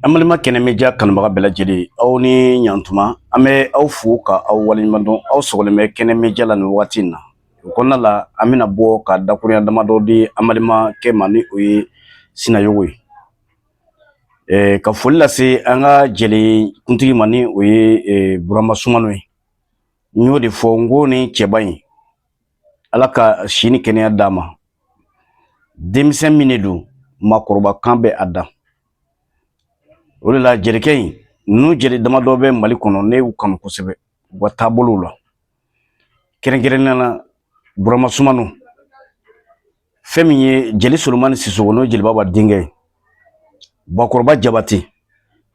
An balima Kɛnɛ Media kanubaga bɛɛ lajɛlen, aw ni ɲantuma. An bɛ aw fo ka aw waleɲuman dɔn. Aw sɔgɔlen bɛ Kɛnɛ Media la nin wagati in na. O kɔnɔna la, an bɛna bɔ ka dakurunya damadɔ di an balimakɛ ma, ni o ye Sinayogo ye. Ka foli lase an ka jeli kuntigi ma, ni o ye Burama Sumano ye. N y'o de fɔ n ko ni cɛba in, Ala ka si ni kɛnɛya d'a ma. Denmisɛn min de don, maakɔrɔba kan bɛ a da. O de la, jelikɛ in ninnu, jeli damadɔ bɛ Mali kɔnɔ, ne y'u kanu kosɛbɛ u ka taabolow la, kɛrɛnkɛrɛnnenya la Burama Sumano, fɛn min ye jeli Solomani Sisoko, n'o ye jeliba ba denkɛ ye, Bakɔrɔba Jabate,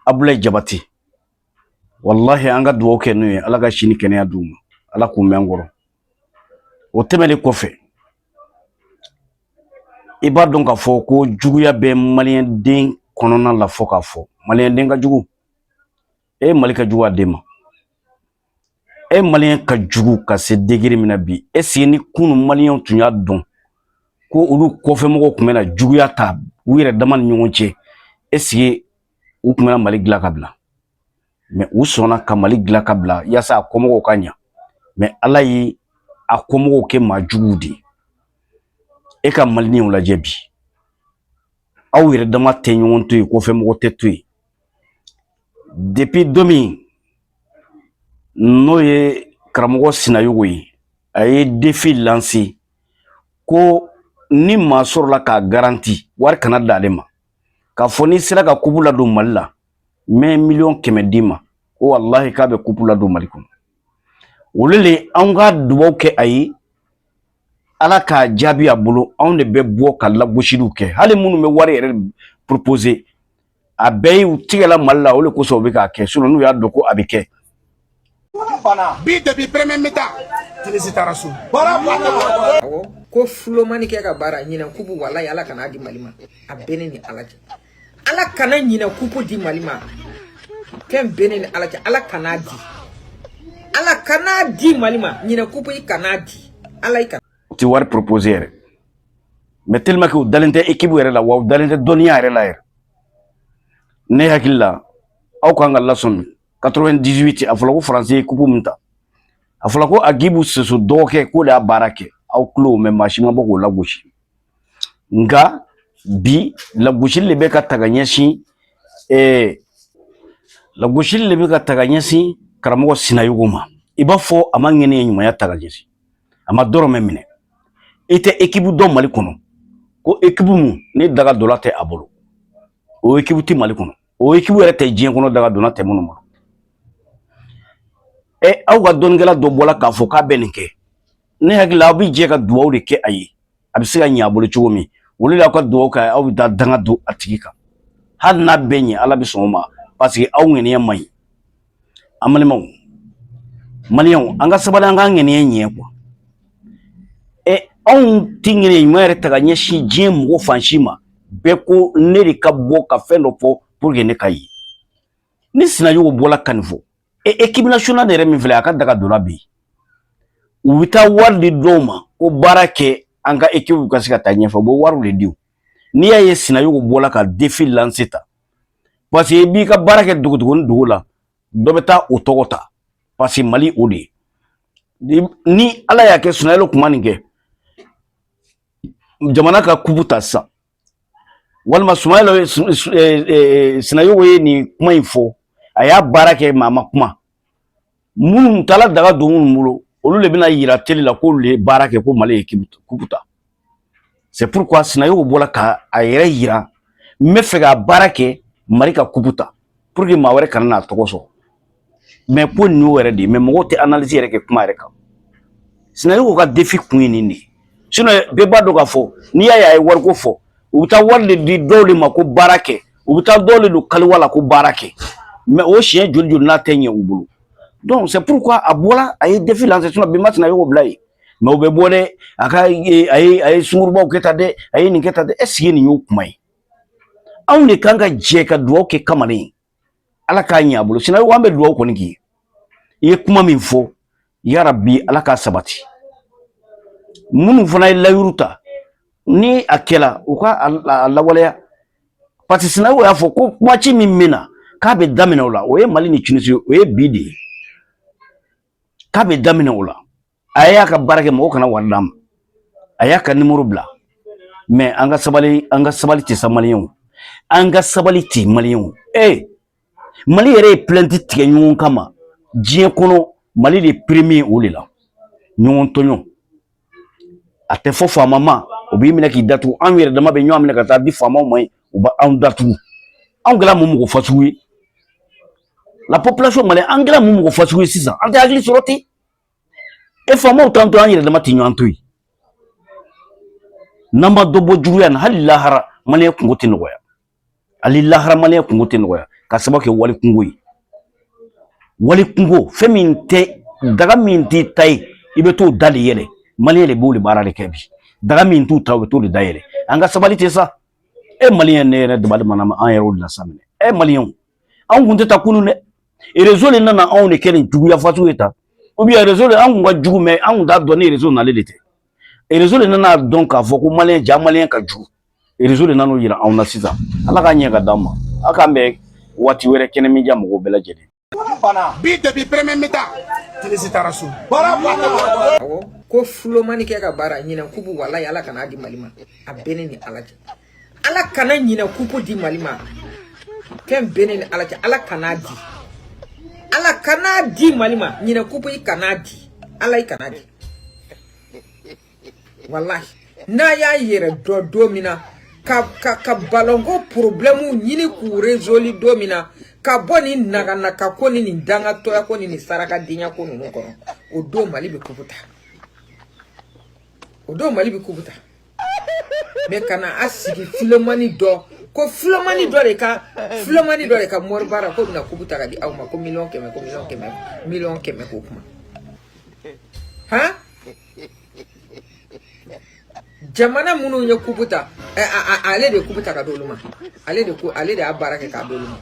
Abulayi Jabate. Walahi, an ka dugawu kɛ n'u ye, Ala ka si ni kɛnɛya d'u ma, Ala k'u mɛn kɔrɔ. O tɛmɛnen kɔfɛ, i b'a dɔn k'a fɔ ko juguya bɛ maliyɛn den kɔnɔna la, fɔ k'a fɔ maliyɛn den ka jugu. E, Mali ka jugu a den ma. E, maliyɛn ka jugu ka se degré min na bi, est-ce que ni kunu maliyɛnw tun y'a dɔn ko olu kɔfɛmɔgɔw tun bɛna juguya ta u yɛrɛ dama ni ɲɔgɔn cɛ, est-ce que u tun bɛna Mali dilan ka bila? Mais u sɔnna ka Mali dilan ka bila yaasa a kɔmɔgɔw ka ɲa. Mais Ala ye a kɔmɔgɔw kɛ maa juguw de ye. E ka maliyɛnw lajɛ bi, aw yɛrɛ dama tɛ ɲɔgɔn to yen, kɔfɛ mɔgɔ tɛ to yen. Depuis don min n'o ye karamɔgɔ Sinayogo ye, a ye défi lancé ko ni maa sɔrɔla k'a garanti, wari kana d'ale ma, k'a fɔ n'i sera ka coupe ladon Mali la, n bɛ 100 000 000 d'i ma, ko walahi k'a bɛ coupe ladon Mali kɔnɔ. Olu le, anw ka dugawu kɛ a ye, Ala k'a jaabi a bolo. Anw de bɛ bɔ ka lagosiliw kɛ. Hali minnu bɛ wari yɛrɛ proposer, a bɛɛ y'u tigɛla Mali la. O de kosɔn u bɛ k'a kɛ. Sinon n'u y'a dɔn ko a bɛ kɛ. Bi, depuis premier mi-temps, Tunisie taara so. Awɔ, ko fulomani kɛ ka baara ɲinɛ coupe. Walayi, Ala kana di Mali ma. A bɛ ne ni Ala cɛ, Ala kana ɲinɛ coupe di Mali ma. Fɛn bɛ ne ni Ala cɛ, Ala kana di, Ala kana di Mali ma. Ɲinɛ coupe, i kana di, Ala i kana. U tɛ wari proposer yɛrɛ, mais tellement que u dalen tɛ équipe yɛrɛ la, wa u dalen tɛ dɔnniya yɛrɛ la yɛrɛ. Ne hakili la, aw kan ka lasɔmi. 98, a fɔra ko Faransi ye coupe min ta, a fɔra ko Agibu Soso dɔgɔkɛ k'o de y'a baara kɛ. Aw tulo mɛ, maa si ma bɔ k'o lagosi. Nka bi, lagosili de bɛ ka ta ka ɲɛsin lagosili de bɛ ka ta ka ɲɛsin karamɔgɔ Sinayogo ma. I b'a fɔ a ma ŋɛnɛ ɲumanya ta ka ɲɛsin a ma dɔrɔmɛ minɛ. I tɛ équipe dɔn Mali kɔnɔ ko équipe mun ni daga donna tɛ a bolo. O équipe tɛ Mali kɔnɔ, o équipe yɛrɛ tɛ diɲɛ kɔnɔ, daga donna tɛ minnu bolo. Ɛ, aw ka dɔnnikɛla dɔ bɔla k'a fɔ k'a bɛ nin kɛ. Ne hakili la, aw bɛ jɛ ka dugawu de kɛ a ye, a bɛ se ka ɲɛ a bolo cogo min. Olu de y'aw ka dugawu kɛ, aw bɛ taa danga don a tigi kan. Hali n'a bɛɛ ɲɛ, Ala bɛ sɔn o ma, parce que aw ŋaniya man ɲi. An balimaw maliyɛnw, an ka sabali, an k'an ŋaniya ɲɛ kuwa. Ɛ, anw ti ŋaniya ɲuman yɛrɛ ta ka ɲɛsin diɲɛ mɔgɔ fan si ma. Bɛɛ ko ne de ka bɔ ka fɛn dɔ fɔ pour que ne ka ye. Ni Sinayogo bɔla ka nin fɔ, e, équipe nationale yɛrɛ min filɛ, a ka daga donna bi, u bɛ taa wari di dɔw ma ko baara kɛ, an ka équipe ka se ka taa ɲɛfɛ. U bɛ wariw de di. N'i y'a ye Sinayogo bɔla ka défi lancer ta, parce que i b'i ka baara kɛ dogodogonin dogo la, dɔ bɛ taa o tɔgɔ ta, parce que Mali o de ye. Ni Ala y'a kɛ Sinayogo kuma nin kɛ, jamana ka coupe ta sisan, walima Sumayɛlɛ Sinayogo ye nin kuma in fɔ, a y'a baara kɛ, maa ma kuma. Minnu taara daga don minnu bolo, olu de bɛna yira télé la k'olu de ye baara kɛ ko Mali ye coupe ta. C'est pourquoi Sinayogo bɔra ka a yɛrɛ yira: n bɛ fɛ ka baara kɛ, Mali ka coupe ta, pour que maa wɛrɛ kana n'a tɔgɔ sɔrɔ. Mais ko nin y'o yɛrɛ de ye. Mais mɔgɔw tɛ analyse yɛrɛ kɛ kuma yɛrɛ kan. Sinayogo ka défi kun ye nin de ye. Sinon bɛɛ b'a dɔn k'a fɔ n'i y'a ye a ye wariko fɔ, u bɛ taa wari de di dɔw de ma ko baara kɛ, u bɛ taa dɔw de don kaliwa la ko baara kɛ. Mais o siɲɛ joli joli n'a tɛ ɲɛ u bolo. Donc c'est pourquoi a bɔra, a ye défi lancé. Sinon bi ma Sinayogo bila yen, mais u bɛ bɔ dɛ, a ka a ye sungurubaw kɛ tan dɛ, a ye nin kɛ tan dɛ. Est ce que nin y'o kuma ye? Anw de kan ka jɛ ka dugawu kɛ kamalen ye, Ala k'a ɲɛ a bolo. Sinayogo, an bɛ dugawu kɔni k'i ye. I ye kuma min fɔ, yarabi, Ala k'a sabati. Minnu fana ye layiru ta, ni a kɛla, u ka a lawaleya. Parce que Sinayogo y'a fɔ ko match min bɛ na, k'a bɛ daminɛ o la, o ye Mali ni Tunisie, o ye bi de ye k'a bɛ daminɛ o la. A y'a ka baara kɛ, mɔgɔ kana wari d'a ma, a y'a ka numéro bila. Mais an ka sabali, an ka sabali tɛ sa, maliyɛnw, an ka sabali tɛ, maliyɛnw. Ee, Mali yɛrɛ ye plainte tigɛ ɲɔgɔn kama diɲɛ kɔnɔ, Mali de premier o de la. Ɲɔgɔn tɔɲɔ, a tɛ fɔ faama ma, o b'i minɛ k'i datugu. Anw yɛrɛ dama bɛ ɲɔgɔn minɛ ka taa di faamaw ma yen, u b'anw datugu. Anw kɛra mun mɔgɔ fasugu ye? La population malienne, an kɛra mun mɔgɔ fasugu ye sisan? An tɛ hakili sɔrɔ ten. E, faamaw t'an to, an yɛrɛ dama tɛ ɲɔgɔn to yen. N'an ma dɔ bɔ juguya na, hali lahara maliyɛn kungo tɛ nɔgɔya, hali lahara maliyɛn kungo tɛ nɔgɔya, ka sababu kɛ wali kungo ye. Wali kungo, fɛn min tɛ daga min t'i ta ye, i bɛ t'o da de yɛlɛ. Maliyɛn de b'o de baara de kɛ bi. Daga min t'u ta, u bɛ t'o de da yɛlɛ. An ka sabali tɛ sa. E maliyɛn, ne yɛrɛ dabali mana an yɛrɛ o de la sa minɛ. E maliyɛnw, anw kun tɛ taa kunun dɛ. Réseau de nana anw de kɛ nin juguya fasugu ye tan, ou bien réseau de, an kun ka jugu, mais an kun t'a dɔn ni réseau nalen de tɛ. Réseau de nana dɔn k'a fɔ ko maliyɛn ja, maliyɛn ka jugu. Réseau de nan'o yira anw na sisan. Ala k'a ɲɛ ka d'an ma. Aw k'an bɛn waati wɛrɛ. Kɛnɛ min diya mɔgɔw bɛɛ lajɛlen. Bi depuis premier mi-temps, Tunisie taara so. Awɔ, ko fulomani kɛ ka baara ɲinɛ kupu, walayi Ala kana di Mali ma. A bɛ ne ni Ala cɛ, Ala kana ɲinɛ kupu di Mali ma. Fɛn bɛ ne ni Ala cɛ, Ala kana di, Ala kana di Mali ma. Ɲinɛ kupu, i kana di, Ala i kana di. Walahi, n'a y'a yɛrɛ dɔn don min na, ka balonko problème ɲini k'u résoudre don min na, ka bɔ nin naganaka ko ni nin dangatɔya ko ni nin sarakadenya ko ninnu kɔnɔ, o don Mali bɛ kupu ta, o don Mali bɛ kupu ta. Mais kana a sigi filomani dɔ ko filomani dɔ de ka mɔribaara ko bɛna kupu ta ka di aw ma, ko miliyɔn 100, ko miliyɔn 100, miliyɔn 100 k'o kuma han. Jamana minnu ye kupu ta, ale de ye kupu ta ka d'olu ma, ale de ko, ale de y'a baara kɛ k'a d'olu ma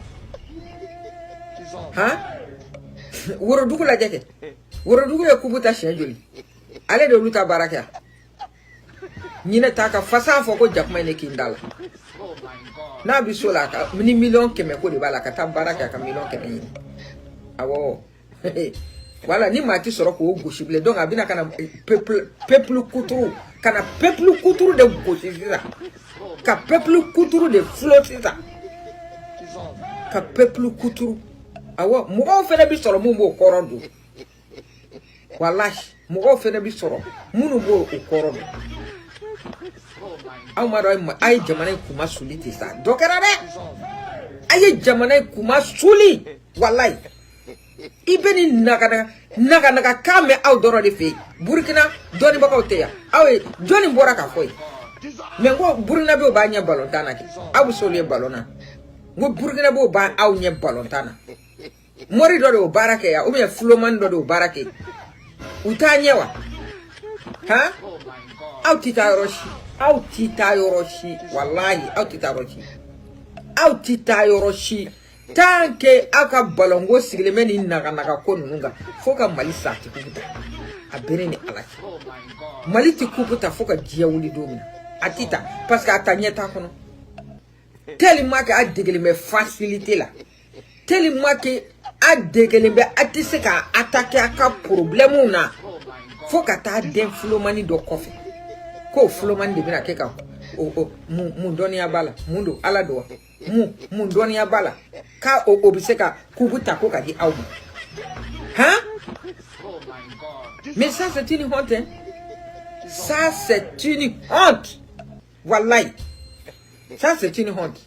han. Worodugu lajɛ kɛ, Worodugu ye kupu ta siɲɛ joli? Ale de olu ta baara kɛ. Ɲinɛ t'a ka fasa fɔ ko jakuma ye ne kin da la. N'a bɛ so la, a ka ni miliyɔn 100 ko de b'a la, ka taa baara kɛ, a ka miliyɔn 100 ɲini. Awɔ, wala ni maa ti sɔrɔ k'o gosi bilen. Donc a bɛna ka na peuple kuturu, ka na peuple kuturu de gosi sisan, ka peuple kuturu de fulo sisan, ka peuple kuturu. Awɔ, mɔgɔw fɛnɛ bi sɔrɔ mun b'o kɔrɔ don. Walahi, mɔgɔw fɛnɛ bi sɔrɔ minnu b'o o kɔrɔ don. Aw ma dɔn, a ye jamana in kuma suli ten sa, dɔ kɛra dɛ. A ye jamana in kuma suli. Walayi, i bɛ nin naganaga naganaga kan mɛn aw dɔrɔn de fɛ yen. Burukina dɔnnibagaw tɛ yan, aw ye jɔnni bɔra k'a fɔ yen? Mais n ko Burukinabew b'a ɲɛ balontan na kɛ, aw bɛ s'olu ye balon na. N ko Burukinabew b'a aw ɲɛ balontan na. Mori dɔ de y'o baara kɛ yan, ou bien fulomani dɔ de y'o baara kɛ, u t'a ɲɛ wa? Han, aw ti taa yɔrɔ si, aw ti taa yɔrɔ si. Walahi, aw ti taa yɔrɔ si, aw ti taa yɔrɔ si tant que aw ka balonko sigilen bɛ nin naganaga ko ninnu kan. Fo ka Mali sa, a ti kupu ta. A bɛ ne ni Ala cɛ, Mali ti kupu ta fo ka diɲɛ wuli don min na. A ti ta parce que a ta ɲɛ t'a kɔnɔ, tellement que a degelen bɛ facilité la, tellement que a degelen bɛ a tɛ se ka attaquer a ka problème na, fo ka taa den fulomani dɔ kɔfɛ k'o fulomani de bɛna kɛ ka o mun dɔnniya b'a la, mun don, Ala don wa, mun dɔnniya b'a la k'a o bɛ se ka kupu ta ko ka di aw ma han. Mais ça, c'est une honte, hein? Ça, c'est une honte. Wallahi, ça, c'est une honte.